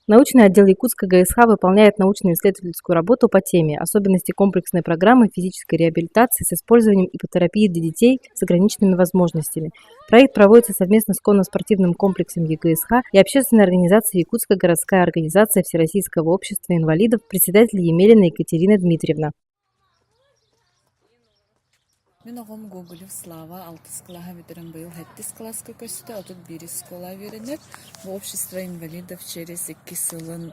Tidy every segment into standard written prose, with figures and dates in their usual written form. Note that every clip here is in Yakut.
Научный отдел Якутской ГСХ выполняет научно-исследовательскую работу по теме «Особенности комплексной программы физической реабилитации с использованием иппотерапии для детей с ограниченными возможностями». Проект проводится совместно с конно-спортивным комплексом ЕГСХ и общественной организацией Якутская городская организация Всероссийского общества инвалидов, председатель Емелина Екатерина Дмитриевна. Мин оҕом Гоголев Слава алтыс кылааһы бүтэрэн быйыл сэттис кылааска көстө, 31 оскуола үөрэнэр. Бу общество инвалидов через икки сылын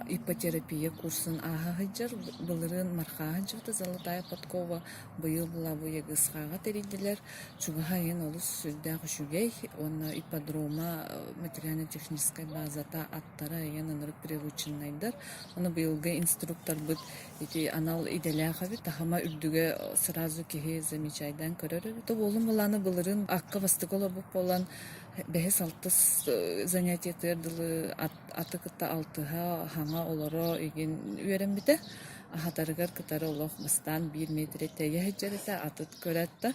иппотерапия курсун ааһа сылдьар. Былырыын Мархааһа дьыбыта Золотая подкова быйыл Булабу ЕГСХ-ҕа тэрийдилэр. Чугаһа иһин олус сүрдээх үчүгэй уонна ипподрома материально-техническай базата аттара иһин ынырык прирученнайдар. Ону быйылгы инструкторбыт Ити анал идэлээх эбит, таһыма үрдүгэ сразу киһи замечайдаан көрөр эбит. Уолум былааны былырыын акка бастакы олорбут буолан бэһис-алтыс занятиетыгар дылы аты кытта алтыһа, хаҥа олоро игин үөрэммитэ. Аһатарыгар кытары олох бастаан биир метр тэйэ сылдьар этэ, аты көрөөт да.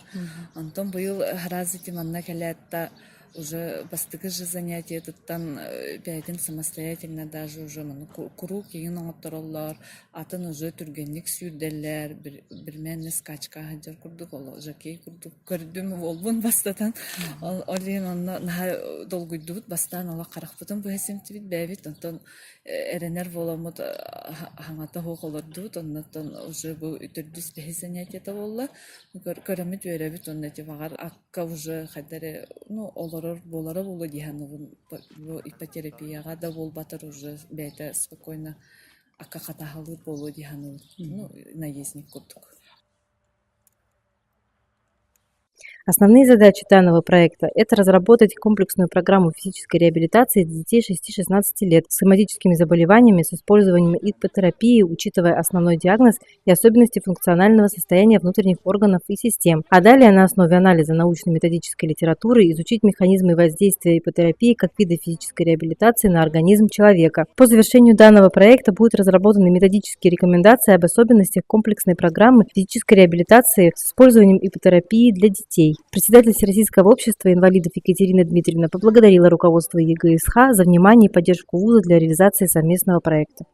Онтон быйыл сразу ити манна кэлээт да уже бастакы же занятиетыттан бэйэтин самостоятельно даже уже маны куруук игин оҥоттороллор, атын уже түргэнник сүүрдэллэр, бирмээннэ скачка сылдьар курдук, ол жокей курдук көрдүм уолбун бастатан. Ол иһин онно наһаа долгуйдубут, бастаан олох харахпытын быһа симтибит бэйэбит, онтон эрэнэр буоламмыт хаҥата суох олордубут, оннуттан уже бу төрдүс бэһис занятиета буолла. Көрөммүт үөрэбит уонна ити баҕар Ка уже хайда эрэ ну олорор буолара буолуо дии саныыбын бу ипотерапияҕа да буолбатар уже бэйэтэ спокойно акка хатааһылыыр буолуо дии саныыбын ну наездник курдук. Основные задачи данного проекта – это разработать комплексную программу физической реабилитации для детей 6-16 лет с соматическими заболеваниями с использованием иппотерапии, учитывая основной диагноз и особенности функционального состояния внутренних органов и систем. А далее на основе анализа научно-методической литературы изучить механизмы воздействия иппотерапии как вида физической реабилитации на организм человека. По завершению данного проекта будут разработаны методические рекомендации об особенностях комплексной программы физической реабилитации с использованием иппотерапии для детей. Председатель Всероссийского общества инвалидов Екатерина Дмитриевна поблагодарила руководство ЕГСХ за внимание и поддержку вуза для реализации совместного проекта.